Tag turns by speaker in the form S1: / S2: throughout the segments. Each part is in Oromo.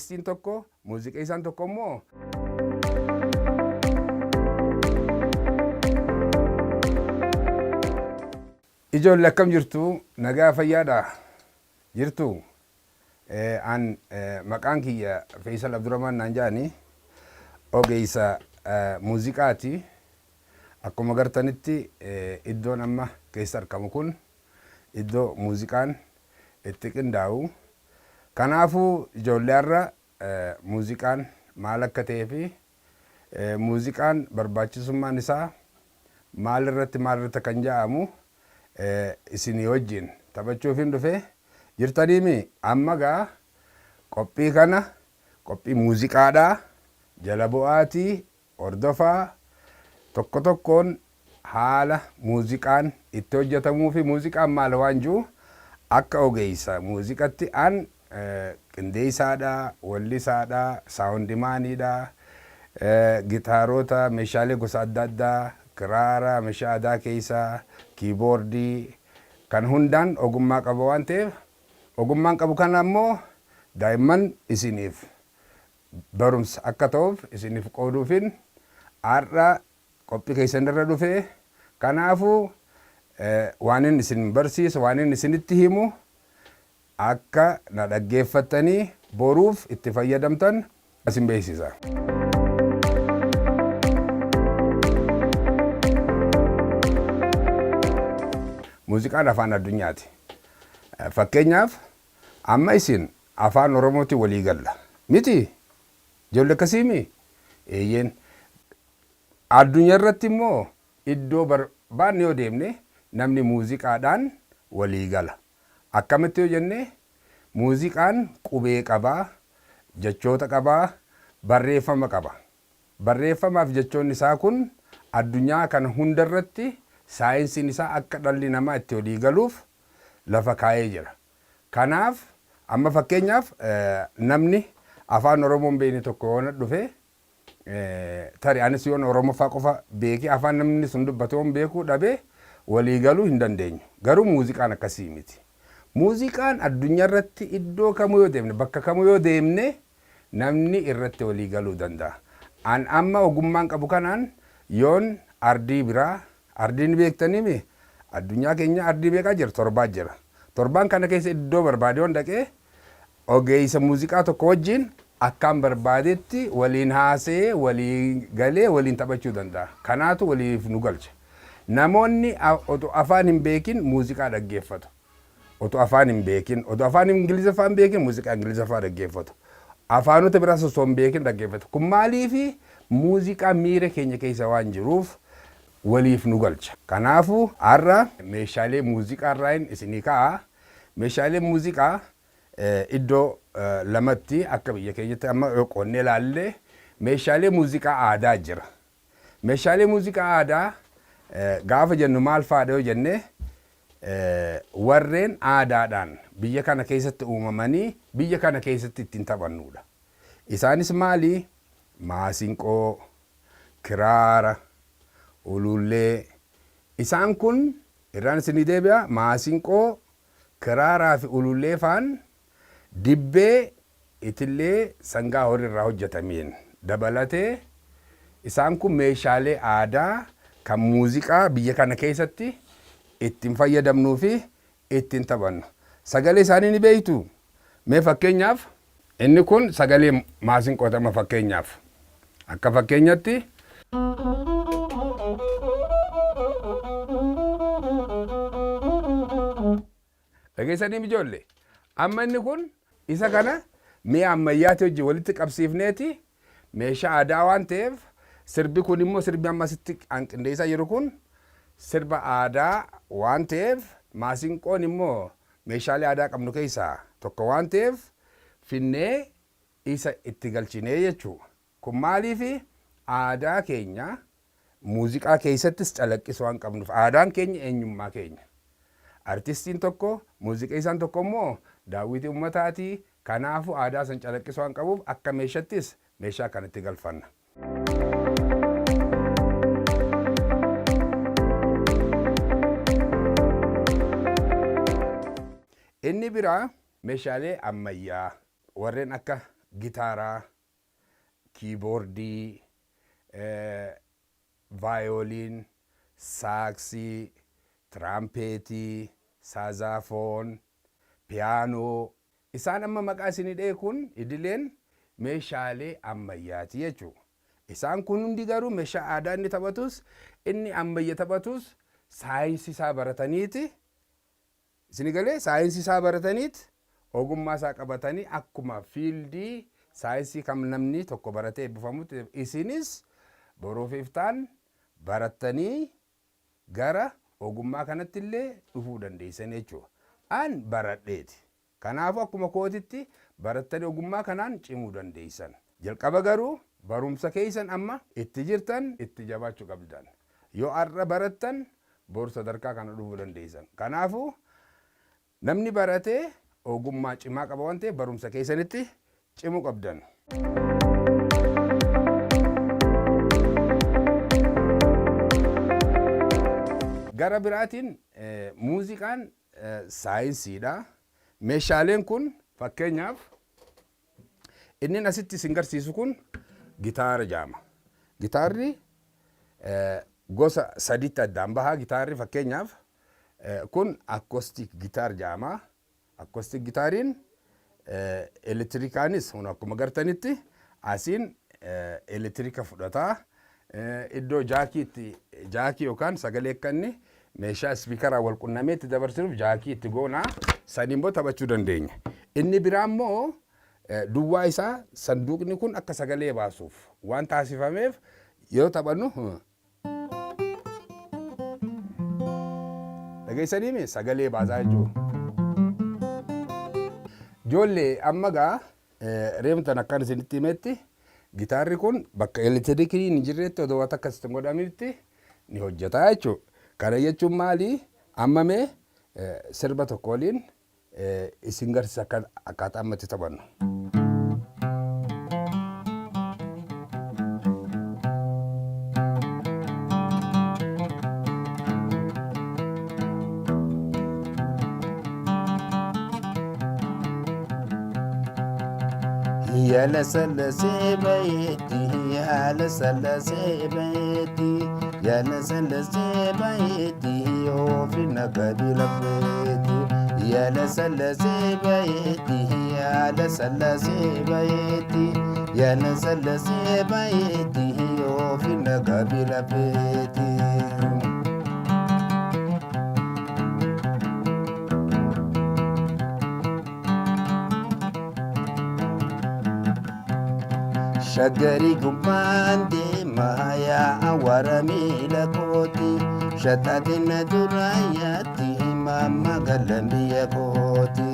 S1: Artistiin tokko, muuziqeessaan tokko immoo Ijoollee, akkam jirtu? Nagaa fayyaadha jirtu? An maqaan kiyya Feesal Abdurrahman naan jedhani, ogeessa muuziqaati. Akkuma gartanitti iddoon amma keessa argamu kun iddoo muuziqaan itti qindaa'u. Kanaafuu ijoollee, har'a muuziqaan maal akka ta'ee fi muuziqaan barbaachisummaan isaa maal irratti kan jedhamu isinii wajjin taphachuufin dhufe. Jirtaniimi? Amma gaa qophii kana, qophii muuziqaadhaa jala bu'aatii hordofaa. Tokko tokkoon haala muuziqaan itti hojjetamuu fi muuziqaan maal waan jiru akka ogeessa muuziqatti an qindeessaadha, wallisaadha, soundmaniidha, gitaarota, meeshaalee gosa adda addaa, kiraara, meeshaa aadaa keessaa, keyboardii kan hundaan ogummaa qaba waan ta'eef, ogummaan qabu kana ammoo daa'imman isiniif barumsa akka ta'uuf isiniif qooduufin har'a qophii keessan irra dhufe. Kanaafuu waan inni isin barsiisu, waan inni isinitti himu akka na dhaggeeffattanii boruuf itti fayyadamtan isin beeksisa. Muuziqaan afaan addunyaati. Fakkeenyaaf, amma isin afaan Oromootiin walii galla. Miti? Ijoollee, akkasiimi? Eeyyeen. Addunyaa irratti immoo iddoo barbaanne yoo deemne namni muuziqaadhaan walii gala. Akkamitti yoo jenne, muuziqaan qubee qabaa, jechoota qabaa, barreeffama qaba. Barreeffamaaf jechoonni isaa kun addunyaa kana hundarratti saayinsiin isaa akka dhalli namaa itti walii galuuf lafa kaa'ee jira. Kanaaf amma fakkeenyaaf namni afaan Oromoo hin beekne tokko yoo na dhufe, tari anis yoon Oromoffaa qofa beekee afaan namni sun dubbatu yoon beekuu dhabe, walii galuu hin dandeenyu. Garuu muuziqaan akkasii miti. Muuziqaan addunyaa irratti iddoo kamuu yoo deemne, bakka kamuu yoo deemne, namni irratti walii galuu danda'a. An amma ogummaan qabu kanaan yoon ardii biraa, ardii ni beektaniimi, addunyaa keenya ardii meeqaa jira? Torbaa jira. Torbaan kana keessa iddoo barbaade yoon dhaqee ogeessa muuziqaa tokko wajjin akkaan barbaadetti waliin haasa'ee, walii galee, waliin taphachuu danda'a. Kanaatu waliif nu galcha. Namoonni otoo afaan hin beekin muuziqaa dhaggeeffatu. Otoo afaan hin beekin, otoo afaan Ingiliffaa hin beekin muuziqaa Ingiliffaa dhaggeeffatu. Afaanota biraas osoo hin beekin dhaggeeffatu. Kun maaliifi? Muuziqaa miira keenya keessa waan jiruuf waliif nu galcha. Kanaafuu har'a meeshaalee muuziqaa irraayin isinii ka'a. Meeshaalee muuziqaa iddoo lamatti akka biyya keenyatti amma yoo qoonnee ilaalle, meeshaalee muuziqaa aadaa jira. Meeshaalee muuziqaa aadaa gaafa jennu maal fa'aadha yoo jenne, warreen aadaadhaan biyya kana keessatti uumamanii biyya kana keessatti ittiin taphannudha. Isaanis maali? Maasinqoo, kiraara, ulullee. Isaan kun irraan isinii deebi'a. Maasinqoo, kiraaraa fi ulullee faan dibbee itillee sangaa horii irraa hojjetameen dabalatee, isaan kun meeshaalee aadaa kan muuziqaa biyya kana keessatti ittiin fayyadamnuu fi ittiin taphannu. Sagalee isaanii ni beektu? Mee fakkeenyaaf, inni kun sagalee maasinqooti. Amma fakkeenyaaf, akka fakkeenyatti, dhageessanii ijoollee, amma inni kun isa kana mi'a ammayyaati wajjin walitti qabsiifneeti, meeshaa aadaa waan ta'eef, sirbi kun immoo, sirbi amma asitti qindeessaa jiru kun sirba aadaa waan ta'eef, maasinqoon immoo meeshaalee aadaa qabnu keessaa tokko waan ta'eef, finnee isa itti galchinee jechuudha. Kun maaliifi? Aadaa keenya muuziqaa keessattis calaqqisu waan qabnuuf. Aadaan keenya eenyummaa keenya. Artistiin tokko, muuziqeessaan tokko immoo daawwitii uummataati. Kanaafuu aadaa san calaqqisu waan qabuuf akka meeshattis meeshaa kanatti galfanna. Inni biraa meeshaalee ammayyaa warreen akka Gitaaraa, kiiboordii, vaayooliin, saaksii, tiraampeetii, saazaafoon, piyaanoo. Isaan amma maqaa isinii dhahe kun idileen meeshaalee ammayyaati jechuudha. Isaan kun hundi garuu meeshaa aadaa inni taphatus inni ammayya taphatus saayinsii isaa barataniiti isini galee saayinsii isaa barataniit ogummaa isaa qabatanii akkuma fiildii saayinsii kam namni tokko baratee eebbifamutti isinis boruuf iftaan barattanii gara ogummaa kanatti illee dhufuu dandeessan jechuudha. An baradheeti. Kanaafuu akkuma kootitti barattanii ogummaa kanaan cimuu dandeessan. Jalqaba garuu barumsa keessan amma itti jirtan itti jabaachuu qabdan. Yoo har'a barattan boru sadarkaa kana dhufuu dandeessan. Kanaafuu namni barate ogummaa cimaa qaba waan ta'eef barumsa keessanitti cimuu qabdan. Gara biraatiin muuziqaan saayinsiidha. Meeshaaleen kun fakkeenyaaf inni asitti isin garsiisu kun gitaara jedhama. Gitaarri gosa sadiitti addaan baha. Gitaarri fakkeenyaaf kun acoustic guitar jedhama. Acoustic gitaariin elektirikaanis kun akkuma gartanitti asiin elektirika fudhata. Iddoo jaakii itti jaakii yookaan sagalee akka inni meeshaa ispiikaraa wal qunnamee itti dabarsinuuf jaakii itti goona. Saniin immoo taphachuu dandeenya. Inni biraa immoo duwwaa isaa sanduuqni kun akka sagalee baasuuf waan taasifameef yeroo taphannu dhageessaniimi sagalee baasaa jechuudha. Ijoollee amma gaa reemtan akkan isinitti himetti gitaarri kun bakka elektirikiin hin jirretti odoo waan akkas hin godhamitti ni hojjeta jechuudha. Kana jechuun maali? Amma mee sirba tokko waliin isin garsiisa akka akkaataa amma itti taphannu.
S2: Yalasallasee bayeetti yalasallasee bayeetti yalasallasee bayeetti oofina kabila feeti yalasallasee bayeetti yalasallasee bayeetti yalasallasee bayeetti oofina kabila feeti. Shaggarii gubbaan deemaa yaa awwaara miila kooti. Shaxaatiin na dura yaatti maamma gala biyya kooti.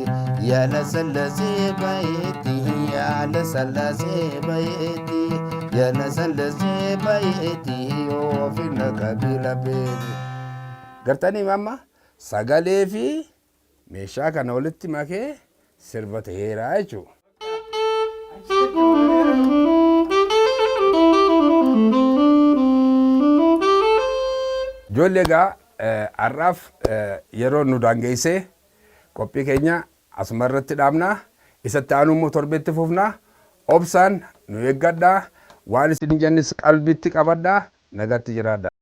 S2: Yaala sallasee bayeetti yaala sallasee bayeetti yaala sallasee bayeetti oofina kabila beeti.
S1: Gartanii amma sagalee fi Meeshaa kana walitti makee sirba ta'eera jechuudha. Ijoollee egaa har'aaf yeroo nu daangeessee qophii keenya asuma irratti dhaabna. Isatti aanu immoo torbeetti fufna. Obsaan nu eeggadhaa. Waan isin jennis qalbitti qabadhaa. Nagatti jiraadhaa.